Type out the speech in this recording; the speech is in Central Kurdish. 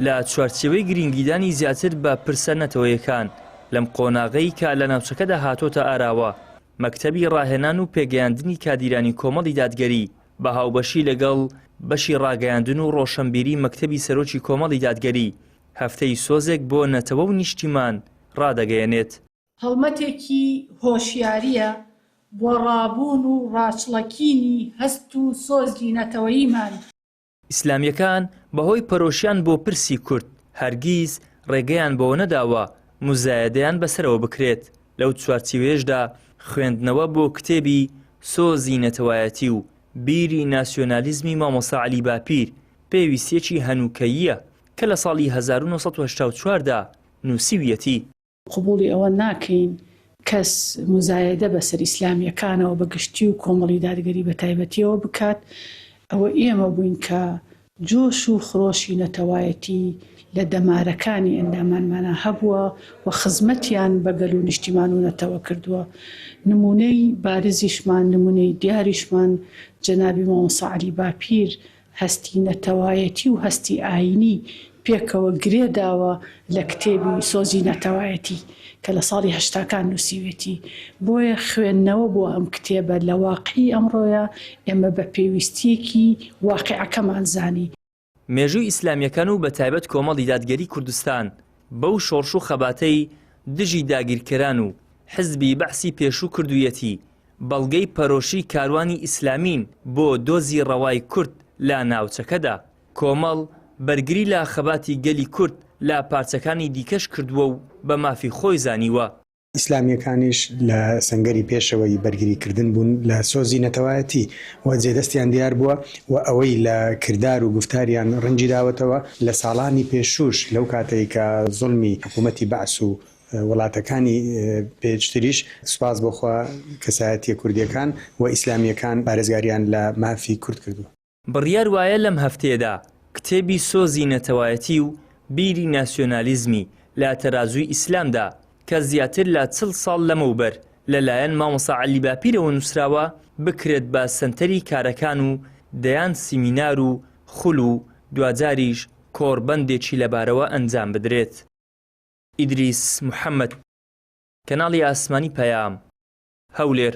لە چوارچێوەی گرینگیدانی زیاتر بە پرسە نەتەوەیەکان لەم قۆناغەی کە لە ناوچەکەدا هاتۆتە ئاراوە، مەکتەبی ڕاهێنان و پێگەیاندنی کادیرانی کۆمەڵی دادگەری بە هاوبەشی لەگەڵ بەشی ڕاگەیاندن و ڕۆشەنبیری مەکتەبی سەرۆکی کۆمەڵی دادگەری، هەفتەی سۆزێک بۆ نەتەوە و نیشتیمان ڕادەگەیەنێت. هەڵمەتێکی هۆشیارییە بۆ ڕابوون و ڕاچڵەکینی هەست و سۆزی نەتەوەییمان. ئیسلامییەکان بەهۆی پەرۆشیان بۆ پرسی کورد هەرگیز ڕێگەیان بەوە نەداوە موزایەدەیان بەسەرەوە بکرێت، لەو چوارچیوەیەشدا خوێندنەوە بۆ کتێبی سۆزی نەتەوایەتی و بیری ناسیۆنالیزمی مامۆستا عەلی باپیر پێویستییەکی هەنووکەییە کە لە ساڵی 1984 دا نووسیویەتی. قبوڵی ئەوە ناکەین کەس موزایەدە بەسەر ئیسلامییەکانەوە بە گشتی و کۆمەڵی دادگەری بە تایبەتییەوە بکات، ئەوە ئێمە بووین کە جۆش و خرۆشی نەتەوایەتی لە دەمارەکانی ئەندامانمانا هەبووە و خزمەتیان بە گەل و نیشتیمان و نەتەوە کردووە. نموونەی بارزیشمان، نموونەی دیاریشمان جەنابی مامۆستا عەلی باپیر هەستی نەتەوایەتی و هەستی ئایینی پێکەوە گرێ داوە لە کتێبی سۆزی نەتەوایەتی کە لە ساڵی هەشتاکان نووسیوێتی. بۆیە خوێندنەوە بۆ ئەم کتێبە لە واقعی ئەمڕۆیا ئێمە بە پێویستییەکی واقیعەکەمان زانی. مێژووی ئیسلامییەکان و بەتایبەت کۆمەڵی دادگەری کوردستان بەو شۆڕش و خەباتەی دژی داگیرکەران و حزبی بەعسی پێشوو کردوویەتی بەڵگەی پەرۆشی کاروانی ئیسلامین بۆ دۆزی ڕەوای کورد لە ناوچەکەدا. کۆمەڵ بەرگری لە خەباتی گەلی کورد لە پارچەکانی دیکەش کردووە و بە مافی خۆی زانیوە. ئیسلامییەکانیش لە سەنگەری پێشەوەی بەرگریکردن بوون لە سۆزی نەتەوایەتی و جێدەستیان دیار بووە و ئەوەی لە کردار و گوفتاریان ڕەنگی داوەتەوە لە ساڵانی پێشووش لەو کاتەی کە زوڵمی حکوومەتی بەعس و وڵاتەکانی پێشتریش سوپاس بۆ خوا کەسایەتیە کوردیەکان و ئیسلامیەکان پارێزگاریان لە مافی کورد کردوە. بڕیار وایە لەم هەفتەیەدا کتێبی سۆزی نەتەوایەتی و بیری ناسیۆنالیزمی لە تەرازووی ئیسلامدا کە زیاتر لە 40 ساڵ لەمەوبەر لە لایەن مامۆستا عەلی باپیرەوە نووسراوە بکرێت بە سەنتەری کارەکان و دەیان سیمینار و خول و دواجاریش کۆڕبەندێکی لەبارەوە ئەنجام بدرێت. ئیدریس محەمەد، کەناڵی ئاسمانی پەیام، هەولێر.